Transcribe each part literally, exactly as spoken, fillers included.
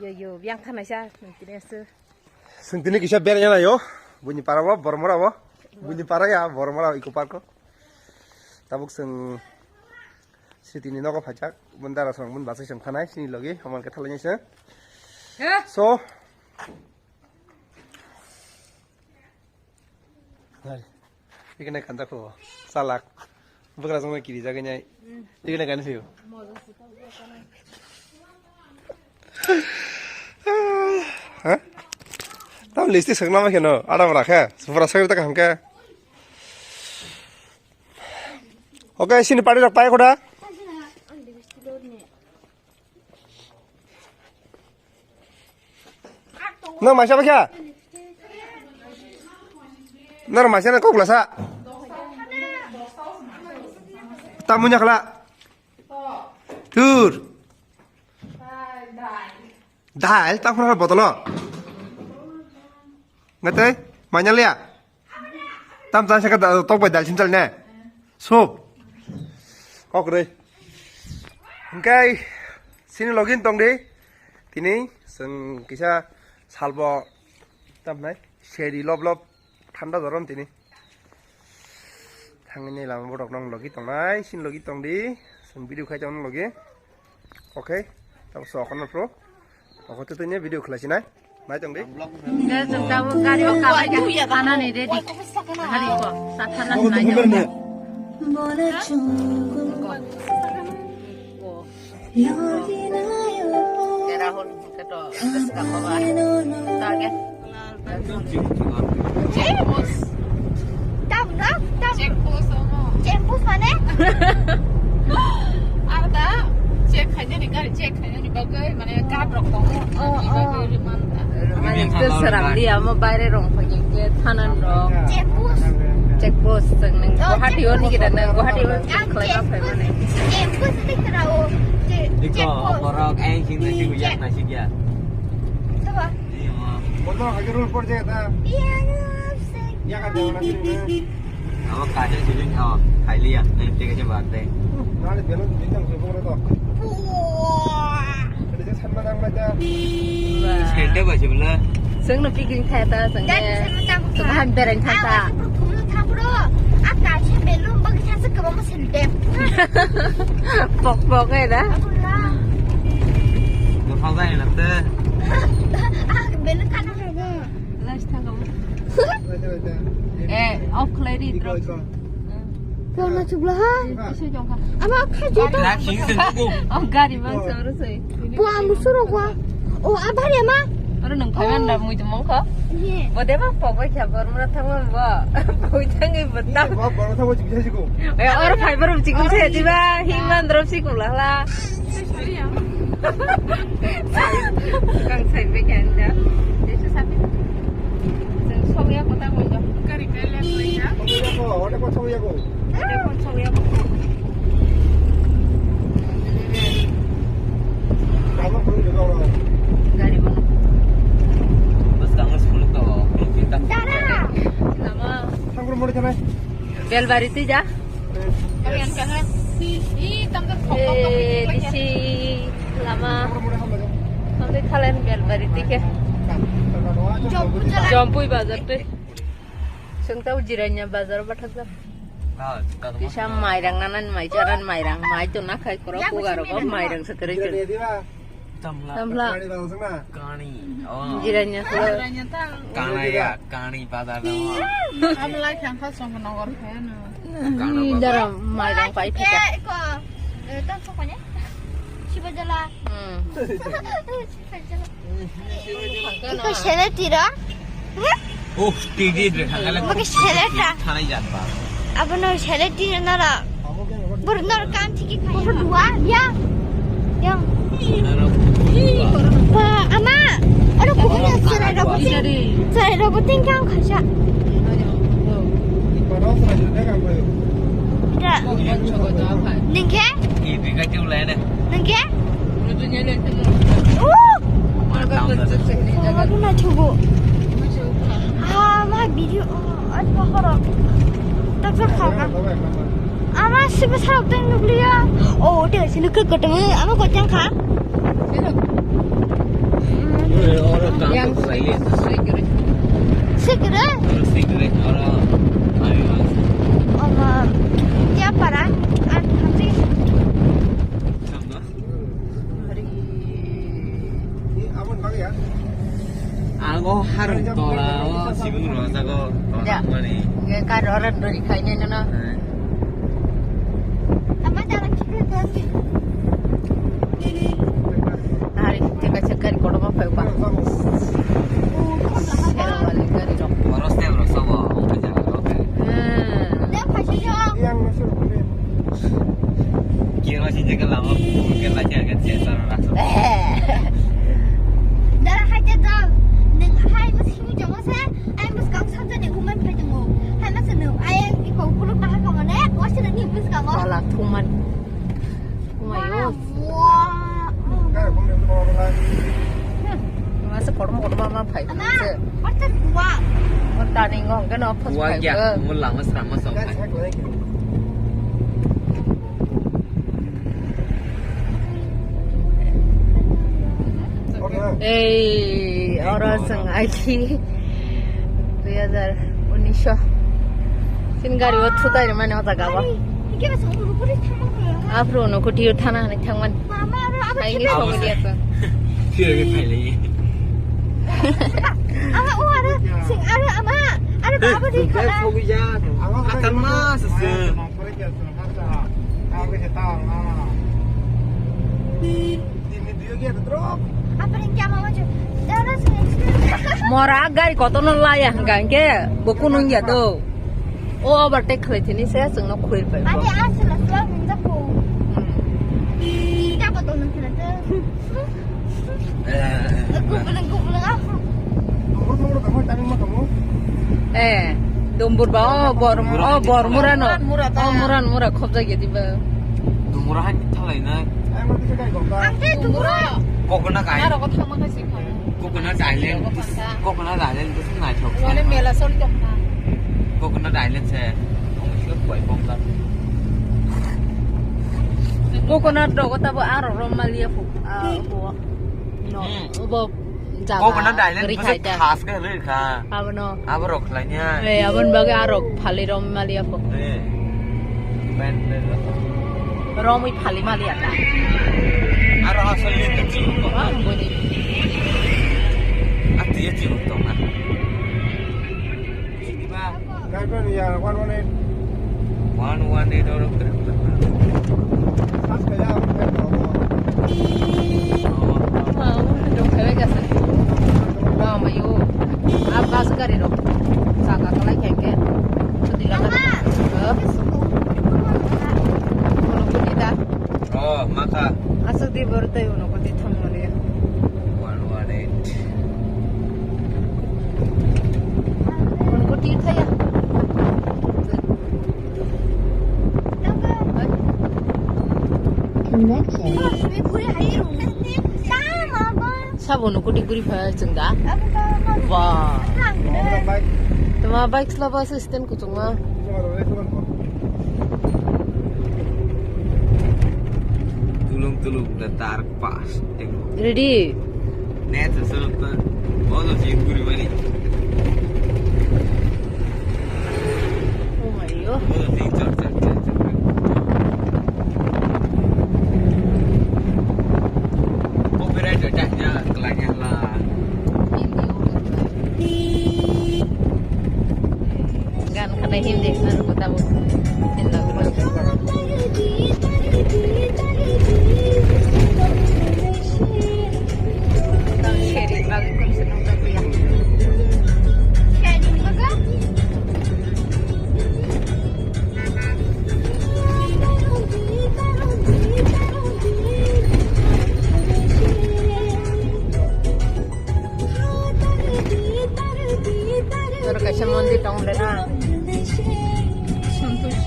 Yo, yo, biyang thanai sa, nung tini asu. Sung tini kisa beraya na yo, buni para bo, bormora bo, buni para ya, bormora iko parko. Tabuk sung sitini nogo phajak, bun dara song, bun basai song thanai, sini logi, haman ke thalai se. He? So, Hai. Ikene kanjak pho. Salak. Bugra jongno kiri jagai nai. Ikene kan phio. Ha? Tam lipstick sakna ma kheno. Adam rakhe. Supra sakri ta kaham khe. Okay, sini party rok pai khoda. Nang maisa bakha? Nang maisa na kok lasa? Tamunya kala. Tur. Dal, tak pura botolo. Ngatai, manya liya. Tam chan saka da-, tok bai dal sim chal ne. Sup. Kok rei. Hingkai sini login tong di. Tini seng kisa salbo tam nai. Seri lop lop thanda dorom tini. Thangni lama borok nong logi tong nai. Sini logi tong di. Seng video khai tong logi. Okay, tamo so kono pro. Ako tu tunya video khlai sinai. Nai tong di. Guys, jeng tamo gari o kabai ka, kanani ready. Hari ko, satana nai. Ko. Ko. Kera hon keto, terus ka baba. Target. Check post. Tam, tam, tam. Check post, omo. Check post mane? Ar da, check khainani, gari check khainani bagwi, mane, guard rok tongo. Oh, oh. Bagwi rimani da. Mane, ke seram dia, mo baire rong phai ke thanan rok. Check post. Check post, nang Guwahati o ni kita, nang Guwahati o check khlai ma phai mane. Check post ni kra o. Check, check post. Borok, eh, sing na sing ya, na sing ya. Coba. Iya, Ma. Bono hagi rule por jaya ta. Iya, iya, sing. Ya kan, jangan nanti dulu. Abo kaca sini, oh, khailiya. Nanti kaca bate. Nale belum bintang sih, bono to. Wah. Ada je sanma nang baca. Sente baca bela. Sengno picnic thaya ta, sengno. Dan sanma tang. Sebahan bereng thaya ta. Awas, bro, thumlu thang, bro. Apa sih belum bagi saya sekebang. Pok pok ya dah. Dopha jai na te. Ah, belu kana hai na. Last time kamu. Eh, off khlai ri, drop. Kau na chubla ha? Ama khai jeta. Oh, gari bang soro soi. Bo ang soro kwa. O, a bhari ama. Oro nung phaiman da mui tongmong kho. Ye. Bo deba pogoi kha bor mura thangma bo. Boi thangwi bo ta. Bo bor thangma chibisa sigo. E, oro phai bor chikun se diba hingman drop sikun la la. Kang sai be khan da. Jesu sapi. Sogya kota koi da. Kari kai le koi da. Ode ko sogya ko. Belbari twi ja. Eh, disi lama. Sampai kalian Belbari twi ke. Jompui bazar twi. Sengtau jiranya bazar bathakjak. Kisa mairang nanan mai charan mairang mai to nakhai koro kugar ko mairang setere chun. Tamla. Tamla. Kani. Oh. Jiranya selo. Kana ya, kani pada nama. Tamla khangkha song nongor khaya no. Ni dara mairang pai thika. Eh, ko. Eh, tan sokone. Sibajala. Hmm. Iko sele tira. Oh, tidi de khangala. Bagi sele ta. Thanai jat ba. Abo no sele tira nara. Bor nor kam thiki khai. Bor dua ya. Yang. Ba ama. Aro kubu na sele robo ting. Sele robo ting kam khaisa. Ita. Ningke? Ningke? Oh! Aku na chubu. Ah, ma video. Oh, at bahoro. Tak tak kha. Ama sibe sarok teng nukliya. Oh, dia sini ke ketemu. Ama kocang kha. Sui giri. Sui giri? Sui giri, oro, ami mas. Oma, ya para, an hamri. Ang o harung tola o sibung rojak o. Ya. Mani. Nge kar ora dori khai ne no. Eh. Ama jalan kita tadi. Hari kita kaisa gari kotorma phai ba. Sero wali gari rok. Boros tem rok sabo, ang jaga rok. Hmm. Dia pasti jauh. Yang masuk. Kira sih jaga lama, mungkin aja kan saya salah langsung. Dara haja dal, neng hai mas hiu jama sa, ai mas kau saja ni kuman pai temu. Hai mas nu, ai iko kuluk tahan kau mana, wasi na ni mas kau. Wala tuman. Kumayo. Wah. Masa kotorma kotorma ma phai. Ama, order kuwa. Mo tani ngong ke no phos phai. Kuwa kya? Mo lama srama song phai. Ei, oro chwng aiki dui hazar unis o chini gari o thutai rwmani o jaga o. Aphuru uno kuti o thana hinwi thangmani. Aini sogwi liya to. Ama o aro sing aro ama aro baba di khala. Akan mas se. Mora gari kotorno laya hwnkha hwnkhe bo kunung ya do. O overtake khlai thini se chwngno khwir pai. Ade aswla swla hwnjak ko. Hmm. Ita ko to nang khna te. Kubulung kubulung ah. Eh, dumbur ba o bor o bor mura no. O muran mura khobjak ya diba. Dumura han thalai na. Ang te dumura. Kokona kai. Aro ko thangma khai sing. Coconut Island, coconut island to naithok. Wale mela sori tongkha. Coconut Island se. Coconut rogo tabo aro rom malia phu. Ah, bo. No, bo jaga. Coconut Island khas ka le kha. Abono. Abo rok khlainya. Eh, abon bage aro phali rom malia phu. Eh. Romwi phali maliya ta. Aro asal ni tong chibuk tong. Wah, boni. Ati ya chibuk tong na. Driver ya one one eight. One one eight oro driver. Sas kaya. Wah, dong kaya gasa. Wah, mayo. Apa sekali dong? Saka kelai kengke. Sedih lah. Mama. Hah? Kalau kita. Oh, maka. Asuk di baru tayo no koti thang mani. One one eight. Kon koti thaya. Connection. Sabo no koti guri pha chwng da. Wah. Tama bike slow bus stand kuchung ma. Tulung tulung da dark past. Ready? Net sa sa ta. Bodo si guri mani. Oh my God. Bodo si char char char char. Copyright attack nya kelanya la. Gan kena Hindi, anu kota bu. Hindi kota. Sharing lagi kun senang tapi ya. Sharing juga. Oro kaisa mondir tong le na. Santosh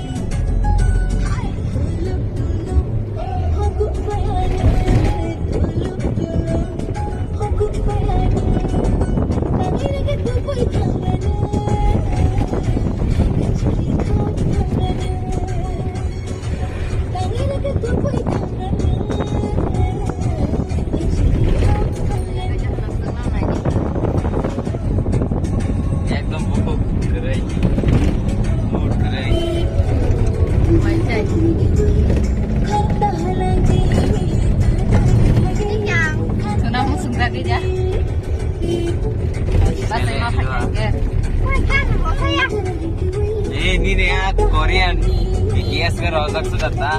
Esque rojak sudah ta.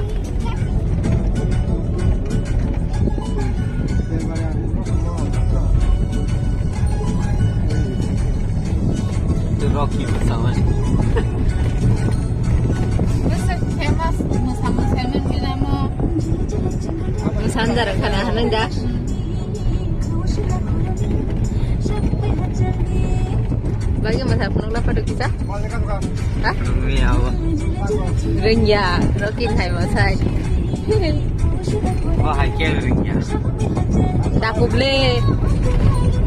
Rocky bersama. Bese famous, sama Simon Bilamo. Sandar kana hananda. Bagi masa punung lapa do kita? Ha? Punung ni apa? Rengya, Rocky hai masai. Oh, hai ke rengya. Daku ble.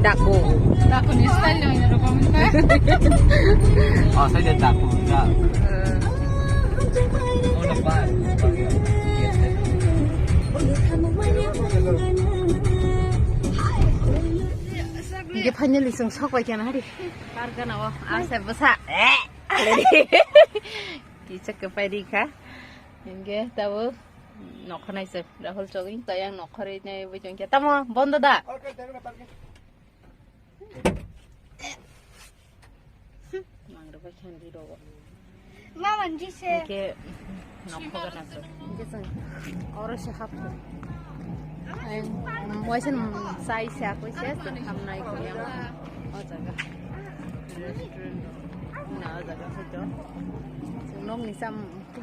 Daku. Daku ni style yang ada komen kan? Oh, saya daku enggak. Oh, lepas. Hingke finally chwng sok bai kha na hari. Park gana o, asa bwsa. Kisa kwpai ri kha. Hingke tabuk nokha nai se Rahul chogwi tayang nokha ri nai bui chwng khe. Tamo bondo da? Mangrove khendi rogo. Mama, jise. Hingke nokho gana se. Hingke chwng oro se hapkha. Ai, waisa chai se akoi se, chwng hamnai kho yang. O jaga. Restaurant. Na o jaga khaito. Chwng nokni cham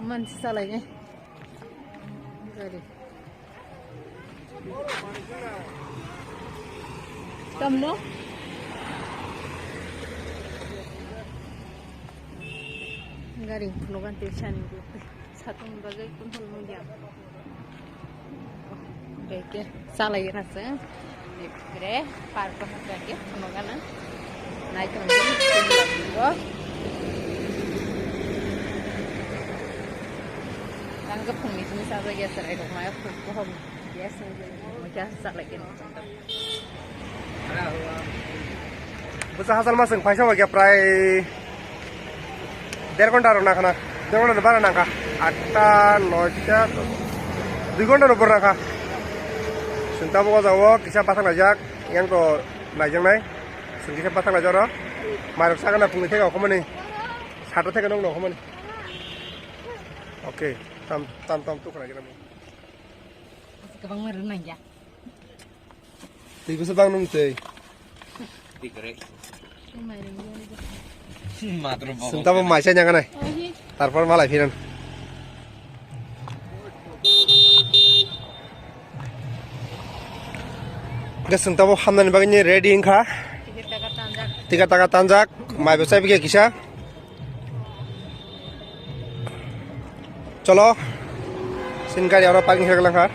man se salai nai. Gari. Tamo? Gari phunukgan tei sani satung bagwi kunthul nungya. Beke salai rasa. Bere park ko hapjak ya, kono gana. Naithok ni, sini lagi go. Tang ke phung ni sini sa ya, serai rok maya phung ko hom. Ya, sini lagi, mo kya sa lagi no. Bwsa hachal masing paisa ba kya prai. Der ghonta rok nangkha na, der ghonta ni bara nangkha, atta, noita, dui ghonta ni bwrwi nangkha. Chwng tabuk o jaga o kisa bathang laijak, yang to naijaknai. Chwng kisa bathang laijak oro. Mairok sakha na phungni theke okhomani, sata theke nokno okhomani. Okay, tam tam tam tukra gina. Kwbangma rwnai ya. Twi bwsa bang nung twi. Twi kwrwi. Matro bo. Sung tamo mai sa nyang nai. Tarpor malai phiran. Hwnkhe sung tamo hamnani bagwi ni ready wngkha. Ticket taka tanjak. Ticket taka tanjak. Mai bwsa bikhe kisa. Cholo. Sin gari aro parking khe lang kha.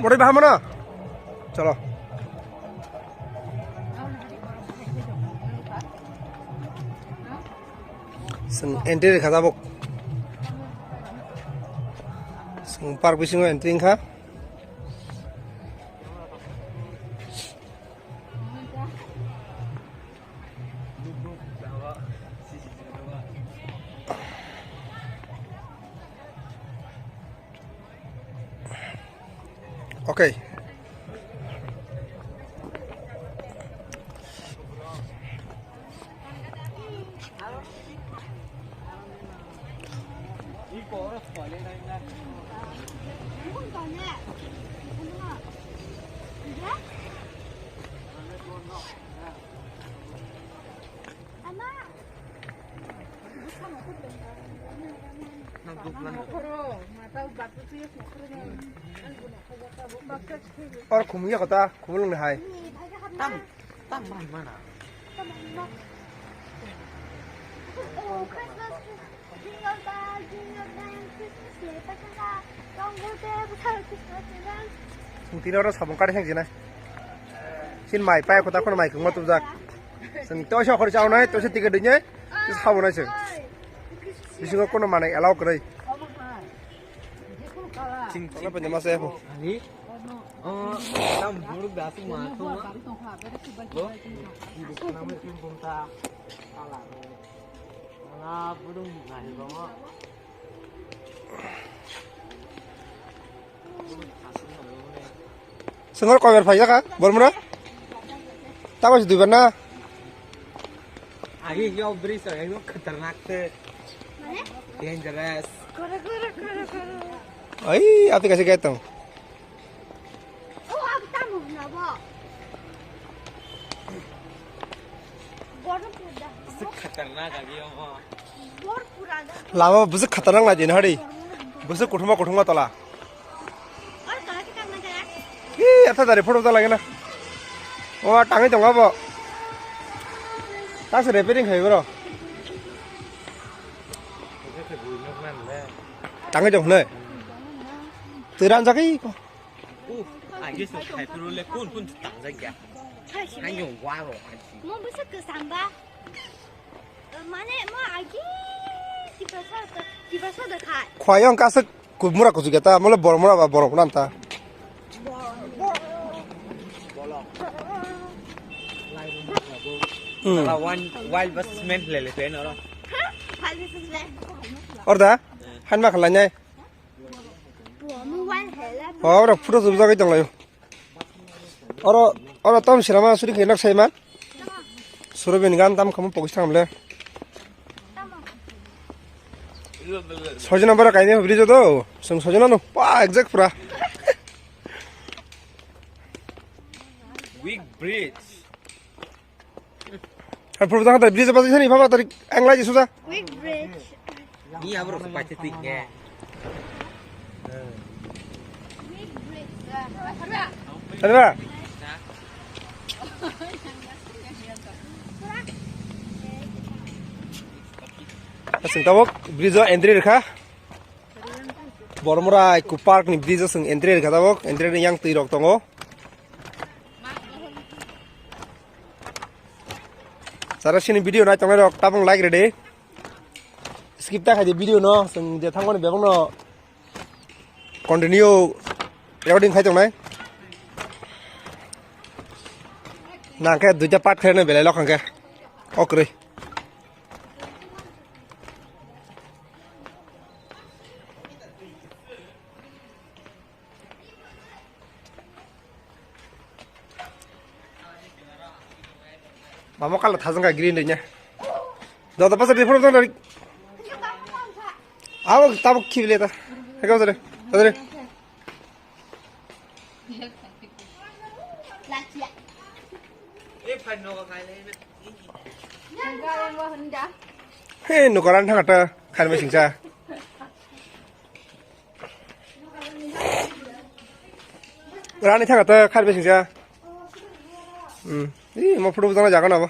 Bwrwi bahamono. Cholo. Chwng entry rwkha tabuk. Chwng park bisingo entry wngkha. Okay. Or khumui ya kota, khumui lung hai. Tam, tam mai mana. Sung tini oro sabung kari heng jina. Sin mai pai kota kono mai kungma tubjak. Chwng toisa khori chawnai, toisa ticket dinai, sabo nai chwng. Bisingo kono manai allow kwrwi. Ching ching panya masa ya. Ani? Oh, tam buruk da asik ma to. Lo? Buruk nama sing punta. Ala. Ala buruk nai bama. Sengor kober phai jaka, Bormura? Tabo si duibar na? Agi yo bridge ekdom khatarnak se. Dangerous. Ai, api kasi kaitong. Oh, aku tamu na bo. Borok pura. Khatarnak agi yo. Borok pura da. Lama bwswk khatarnak lai din hari. Bwswk kuthuma kuthuma tola. Hi, atha dari photo ta lagena. O tangwi tongo bo. Ta se repairing khai bro. Tangwi tong hnai. Twi ranjak iko. Agi so khai puru le kun kun tangjak ya. Hai yo waro aji. Mo bwswk kwsang ba. Mane mo agi kibasa kibasa da khai. Khwai ang kaswk kubmura kuchuk ya ta, mole bormura ba borok nan ta. Hmm. Sala wan wal bas cement le le pe noro. Orda han ma khalai nai. Oro photo chupjagwi tonglaio. Oro, oro tom sirama suri khe nok saiman. Surabin gan tam khamu pokis thamle. Sojona bara kaini bridge do. Sung sojona no pa exact pura. Weak bridge. Ar purbo tangkha bridge bajai sani phaba tari ang lai suja. Quick bridge. Ni abro ko paite tik nge. Ada. Asing tabok bridge o entry rikha. Bormora Eco Park ni bridge o sing entry rikha tabok. Entry ni yang twi rok tongo. Sara sini video nai tongnai rok tabung like rede. Skip ta khaidi video no, sing je thangmani bebang no continue recording khai tongnai. Nang khe duita part khe nai belai lok hangkhe. Okre. Mamo kala thajang ka green deh nya. Dada pasal di photo dari. Awo tabuk khibile ta. Hego sare. Sare. He nukaran thangata kharme singsa. Rani thangata kharme singsa. Hmm. Ih, mo photo bujang jaga na bo.